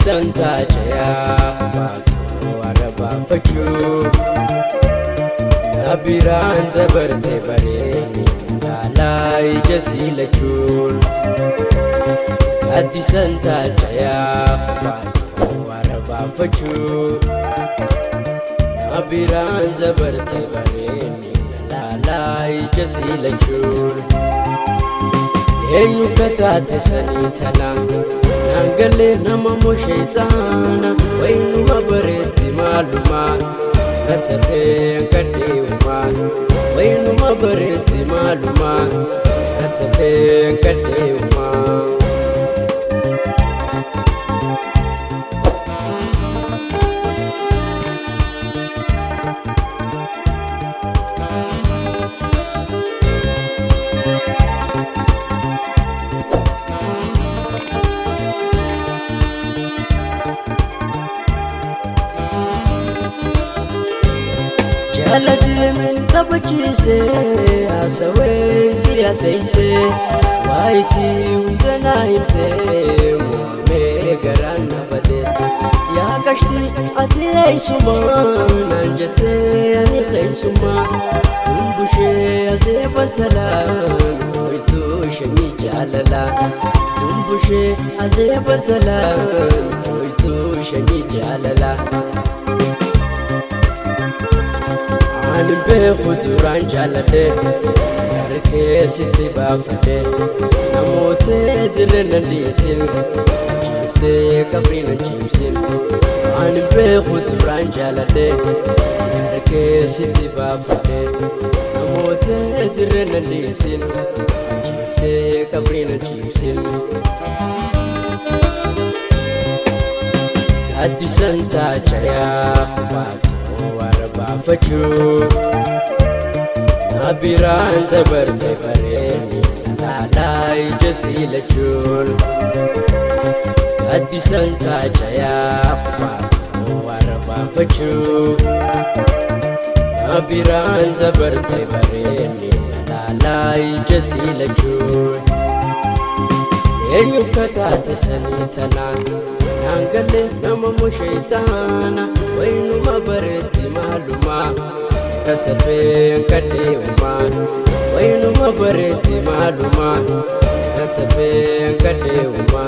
Gaaddisan taacayaa baatoo arrabaafachuu na biraan dabarte bareedni laalaa ija siilachuun. Gaaddisan taacayaa baatoo arrabaafachuu na biraan dabarte bareedni laalaa ija siilachuun. Eenyu kataate sanii sana naan galee nama moo sheexaana waynuma bareetti maaluma rattafee kadheewuma waynuma bareetti maaluma rattafee kadheewuma. Jaalatee min taphachiise haasawee si haasayise waa'ee si hunda naa himte mo'amee garaan na bade yaa qashti ati eessuma naan jettee ani keessuma dumbushee asee baltalaan hoytuu shanyii jaalala dumbushee asee baltalaan hoytuu shanyii jaalala. Ani beeku duraan jaaladhe si harkee sitti baafadhe namoota dirree nan dhiisin ciiftee qabrii nan ciibsin. Ani beeku duraan jaaladhe si harkee sitti baafadhe namoota dirree nan dhiisin ciiftee qabrii nan ciibsin. Gaaddisan taacayaa baatoo arrabaafachuu na biraan dabarte bareedni laalaa ija siilachuun. Gaaddisan taacayaa baatoo arrabaafachuu na biraan dabarte bareedni laalaa ija siilachuun. Eenyu kataate sanii sana naan galee nama moo sheexaana waynuma bareetti maaluma rattafee kadheewuma waynuma bareetti maaluma rattafee kadheewuma.